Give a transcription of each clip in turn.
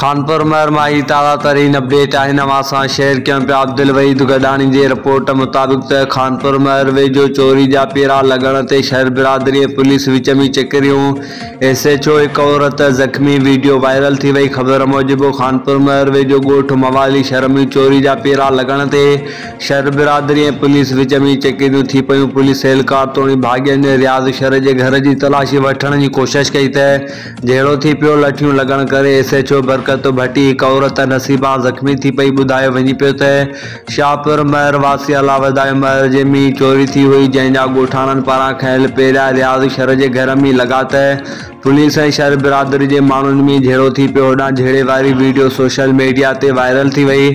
خانپور مهر مان هي تازه ترين اپڊيٽ آهن اوهان سان شيئر ڪيون پيا عبدالوحيد گڏاڻي جي رپورٽ مطابق ته خانپور مهر ويجهو چوري جا پيرا لڳڻ تي شهر برادري ۽ پوليس وچ ۾ چڪريون ايس ايڇ او هڪ عورت زخمي ويڊيو وائرل ٿي وئي خبر موجب خانپور مهر ويجهو ڳوٺ موالي شھر ۾ چوري جا پيرا لڳڻ تي شھر برادري ۽ پوليس وچ ۾ چڪريون ٿي پيون پوليس اهلڪار توڻي ڀاڳين رياض شھر جي گهر جي تلاشي وٺڻ جي ڪوشش ڪئي ته جهيڙو ٿي پيو، لٺيون لڳڻ ڪري S H O Barkat Bhatti هڪ عورت نصيبان زخمي ٿي پئي، ٻڌايو وڃي پيو ته شاهپور مهر واسي الله وڌايو مهر جي مينهن چوري ٿي هئي، جنهن جا ڳوٺاڻن پاران کنيل پيرا رياض شر جي گهر ۾ لڳا ته پوليس ۽ شر برادري جي ماڻهن ۾ جهيڙو ٿي پيو، هوڏانهن جهيڙي واري ويڊيو سوشل ميڊيا تي وائرل ٿي وئي،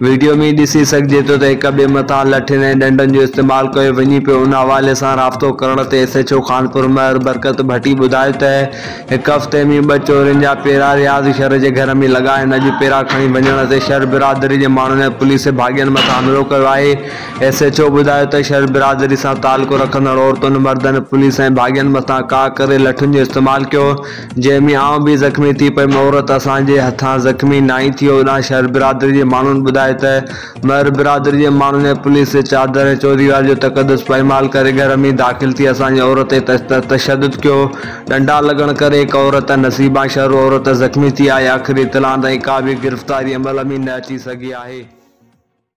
ويڊيو ۾ ڏسي سگهجي ٿو ته هڪ ٻئي مٿان لٺين ۽ ڏنڊن جو استعمال ڪيو وڃي پيو ان حوالي سان رابطو ڪرڻ تي S H O Khanpur Mahar Barkat Bhatti ٻڌايو ته هڪ هفتي ۾ ٻه چورين جا پيرا رياض شر جي گهر ۾ لڳا آهن اڄ پيرا کڻي وڃڻ تي شر برادري جي ماڻهن ۽ پوليس ڀاڳين مٿان حملو ڪيو آهي ايس ايڇ او ٻڌايو ته شر برادري سان تعلق رکندڙ عورتن مردن پوليس ۽ ڀاڳين مٿان ڪاهه ڪري لٺين جو استعمال ڪيو جنهن ۾ آئون به زخمي ٿي پيم، عورت اسان جي هٿان زخمي ناهي ٿي، هوڏانهن شر برادري جي ماڻهن ٻڌايو ته مهر برادري جي ماڻهن ۽ پوليس چادر ۽ چوديواري جو تقدس پائمال ڪري گهر ۾ داخل ٿي اسان جي عورت تي تشدد ڪيو، ڏنڊا لڳڻ ڪري هڪ عورت نصيبان شر عورت زخمي ٿي آهي، آخري اطلاعن تائين ڪا به گرفتاري عمل ۾ نه اچي سگهي آهي.